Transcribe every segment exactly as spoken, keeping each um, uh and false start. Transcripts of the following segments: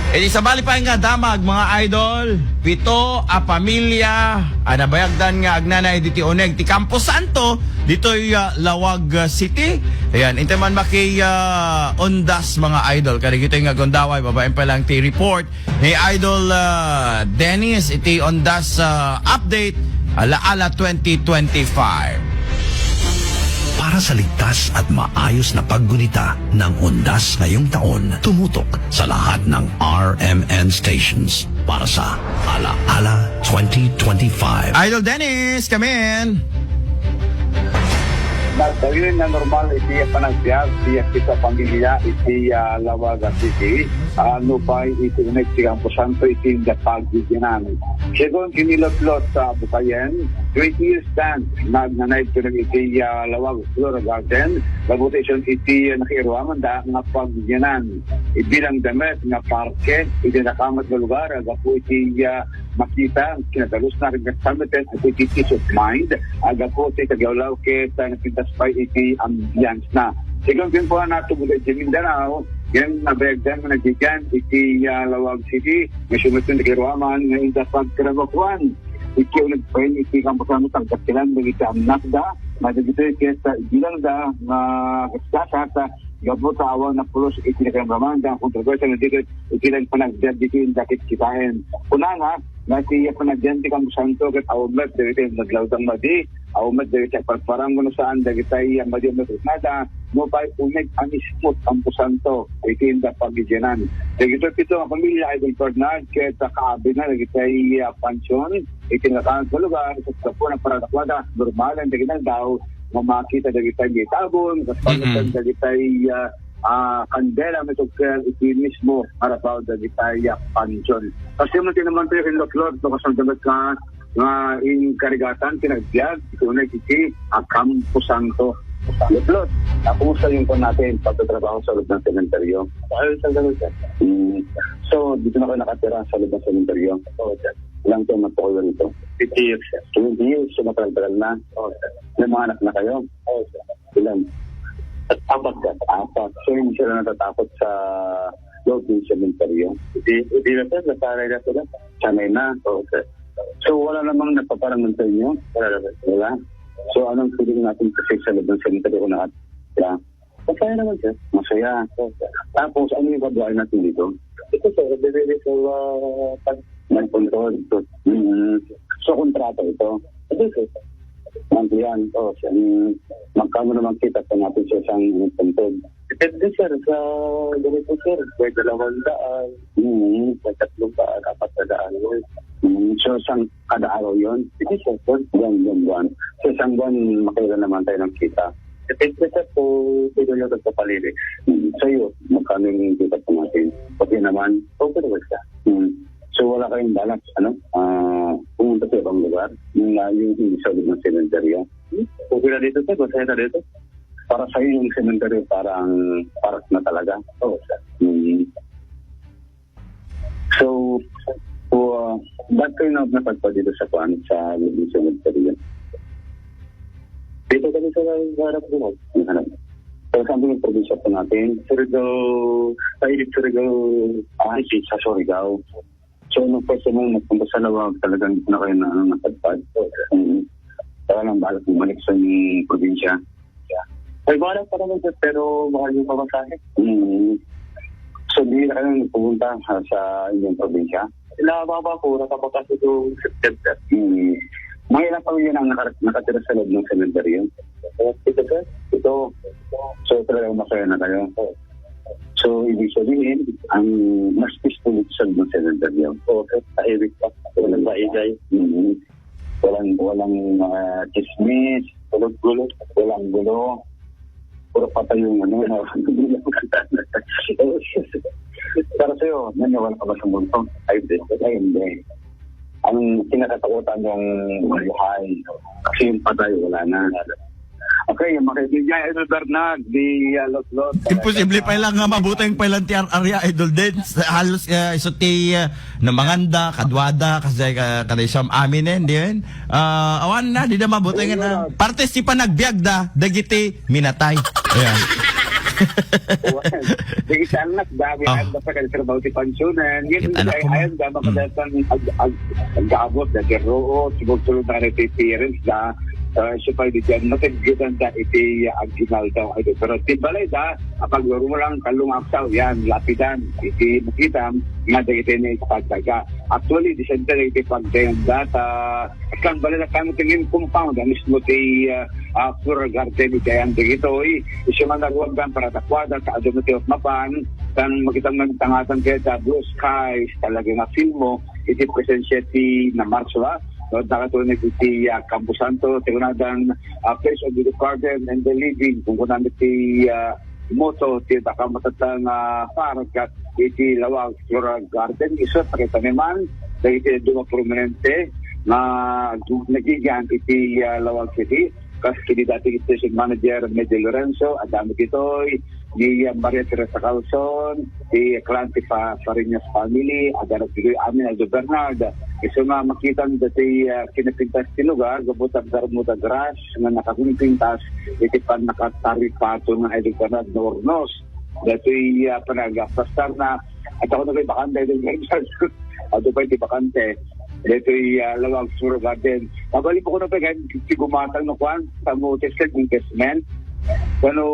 Iti sabali pay nga damag, mga idol, pito a pamilya a nabayagdan nga agnanayon ditoy uneg ti Camposanto, ditoy, ah, Laoag, ah, City. Ayan, intay man maki, ah, undas, mga idol. Kadagitoy nga gundaway, babaen pa lang ti report ni Idol, ah, Dennis, iti undas, ah, update, Alaala twenty twenty-five. Para sa ligtas at maayos na paggunita ng undas ngayong taon, tumutok sa lahat ng R M N stations para sa Alaala twenty twenty-five. Idol Dennis, come in! Nagdayon nga normal iti panagbiag ti pito a pamilya iti, ah, Laoag City. Ah, nupay iti uneg ti Camposanto iti inda pagbibianan. Segun ken ni Lotlot sa Bukayen, twenty years dan nga agnanayon iti, ah, Laoag Floral Garden, gapu ta isu iti nakairuamanda nga pagbianan. Ibilangda met nga parke iti nakamat nga lugar, gapu iti, ah, makita, kinadalusna ken kasamiten iti peace of mind, gapu iti kaglawlaw ket, ah, napintas pay iti ambience na. Segun ken ni Lotlot, natubo iti Mindanao, ken nabayagdan nga naggikan iti, ah, Laoag City, nga isu met ti nakairuaman nga inda pagtrabahoan. Iti uneg pay iti Camposanto, agkatkilan dagiti annakda, nga dagitoy ket, ah, ibilangda nga gasgasat, ah, gapu ta awan napulos iti nakaimramanda nga kontrobersia nga di ket iti nagpanagbiag ditoy inda kitkitaen. Kunana, nga ti panagbiag ti Camposanto ket awan met dagiti naglawdang madi, awan met dagiti agparparang wenno saan dagiti madi a matuknada, nupay uneg a mismo ti Camposanto iti inda pagbibianan. Dagitoy pito nga pamilya, Idol Ferdinand, ket kaabina dagiti, ah, pansyon iti nakamat nga lugar, ket gapu na paradakwada, normal dagiti aldaw nga makita dagiti tabon, ket Mm-mm. pangtan dagiti, ah, ah, kandela, matukkel iti mismo nga rabaw dagiti, ah, pansyon. Kasi mo tinaman tayo ken Lotlot, no, kasal dapat ka nga inkarigatan, kinagbiag, iti uneg iti, ah, Camposanto. Lotlot, ah, kumusta yung pan natin, pagtatrabaho sa loob ng sementeryo? Ayos ang ganun, sir. Mm. So, dito na kayo nakatira sa loob ng sementeryo? Oo, sir. Ilang taon na po kayo rito? Twenty years, sir. Twenty years, so matagal-tagal na. Oo, sir. May mga anak na kayo? Oo, sir. Ilan? At apat, sir. Apat. So, hindi sila natatakot sa loob ng sementeryo? Hindi, hindi na, sir. Nasanay na sila. Sanay na? Oo, sir. So, wala namang nagpaparamdam sa inyo? Wala naman. Wala? So, anong feeling natin kasi sa loob ng sementeryo kung nakatira? Masaya naman, sir. Masaya. Opo, sir. Tapos, ano yung gawain natin dito? Ito, sir, nagbibigay sa mga pag- May control. Mm. So, kontrata ito? Ito, sir. Monthly yan. Oo, sir. Mm. Magkano naman kita po natin sa isang, ano, control? Depende, sir, sa ganito, sir. May dalawang daan. Mm. May tatlong daan, apat na daan, sir. Mm. So, isang kada araw yun? Hindi, sir, sir. Buwan, buwan, buwan. Sa isang buwan, makaila naman tayo ng kita. Depende, sir, kung sino yung nagpapalinis. Hmm. Sa'yo, magkano yung kita po natin? Okay naman? Okay naman, sir. Hmm. So, wala kayong balak, ano? Ah, pumunta sa ibang lugar? Yung, ah, yung hindi sa loob ng sementeryo? Hmm? Okay na dito, sir. Masaya na dito. Para sa'yo yung sementeryo, parang park na talaga? Oo, sir. Hmm. So, uh, ba't kayo na napadpad dito sa kuan, sa Lubong Cemetery? Dito kami sa harap mo. Ano? So, saan po yung probinsya po natin? Surigao, sa Iloilo, Surigao. Ah, si, sa Surigao. So, nung first time mo nagpunta sa Laoag, talagang dito na kayo na, ano, napadpad? Oo, sir. Mm. Talagang balak bumalik sa inyong probinsya? May balak pa naman, sir, pero mahal yung pamasahe. Mm. So, di na kayo nagpupunta, ha, sa inyong probinsya? Nababa ko, nakapagkasundo September. Mm. Mga ilang pamilya na ang naka-, nakatira sa loob ng sementeryo? Ito, sir. Ito. So, talagang masaya na kayo? Oo. So, ibig sabihin, ang mas peaceful sa loob ng sementeryo? Oo, sir. Tahimik pa. Walang maingay. Mm. Walang, walang mga chismis. Walang gulo. Walang gulo. Puro patay yung ano, no? Para sa'yo, naniniwala ka ba sa multo? Ay, hindi. Ay, hindi. Ang kinakatakutan ng buhay, kasi yung patay, wala na. Okay, mga kaibigan, Idol Bernard, di, ah, Lotlot. Imposible pa lang nga mabuteng pa lang ti ar-, arya, Idol Dens. Halos, ah, isu ti, ah, namanganda, kaduada, kasi ka-, kada isam amin, eh, di yun? Ah, awan na, di na mabuteng na. Partes ti panagbiag da, dagiti minatay. Ayan. Wen, dagiti annak da, Ah. Ayan da sa kadi trabaho ti pansiunan. Yan, Anak ko, ay, ma. Ayan da, Mm. makadatan ag-, ag-, agabot da ti ruot, sumulsulo na kadi ti parents da, ah, siya pa di dyan, mataggitan da iti, ah, aginaldaw. Ay, pero ti balay da, apag rumurang kalung aksaw, yan, lapidan, iti makita, nga dagiti na ipagdaga. Actually, di siyempre, iti pagdayan da, ta, kan balay da, kan tingin compound, ang mismo ti, ah, ah, floral garden, iti ayan dagitoy, isu nga naruag dan para takuada, ta adu ti mapan, tan makita nga tangatan kaya ta blue skies, talaga nga filmo, iti presensya ti na March, wa? No, dakato na iti, ah, Camposanto, ti kunadan, ah, place of the departed and the living, kung kunan ti, ah, motto, ti dakamatatan nga park, iti Lawag Floral Garden, isu, pakita mi man, dagiti duma prominente, nga nagigian iti, ah, Lawag City, kas kini dati station manager Medyo Lorenzo, adda met ditoy, ni, ah, Maria Teresa Calzon, ti clan ti Pa-, Fariñas family, adda met ditoy amin Aldo Bernard. Isu nga makitan dati, ah, kinapintas ti lugar, gapu ta darmo da gras nga nakapimpintas iti pannakataripato nga Aldo Bernard nga urnos. Dati, ah, panagapastar na, at ako na kay bakante, Aldo Bernard. Ato pa iti bakante. Daytoy, ah, Lawag Floral Garden. Mabalin ko na pa, kan, ti gumatang no kuan, sa mo tested investment. Kano,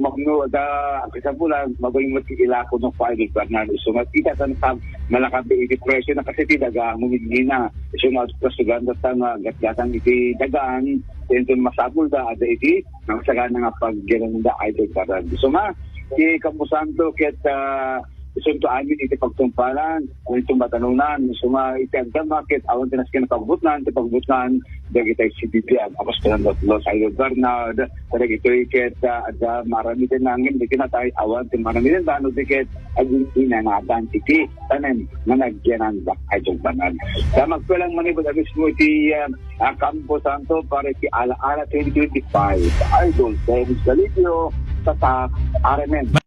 makno, ada, ang kasampulan, mabalin mo ti ilako no kuan, di ba, na, so, makita sa nasa, malakad iti presyo na kasi ti daga, ngumigina. So, nga, pasugan, basta nga, gatgatang iti dagaan, then, masapul da, ada iti, ang sagana nga pagginanda, ay, di ba, na. So, nga, ti Camposanto, ket, ah, isunto amin iti pagtungpalan, wenno iti matanunan, isu nga iti agdama ket awan ti nasken a pagbutngan, ti pagbutngan, dagiti C D P M, Apostol Los Ayo Bernard, kadagitoy ket, ah, adda maramiden nangin, dagiti natay, awan ti maramiden, tano di ket, aging inanadan iti tanem nga nagyanan da ay tungpanan. Sa magkulang manipod a mismo iti, ah, ah, Campo Santo para iti Ala-ala twenty twenty-five, Idol Dennis Galidio, sa ta, R M N.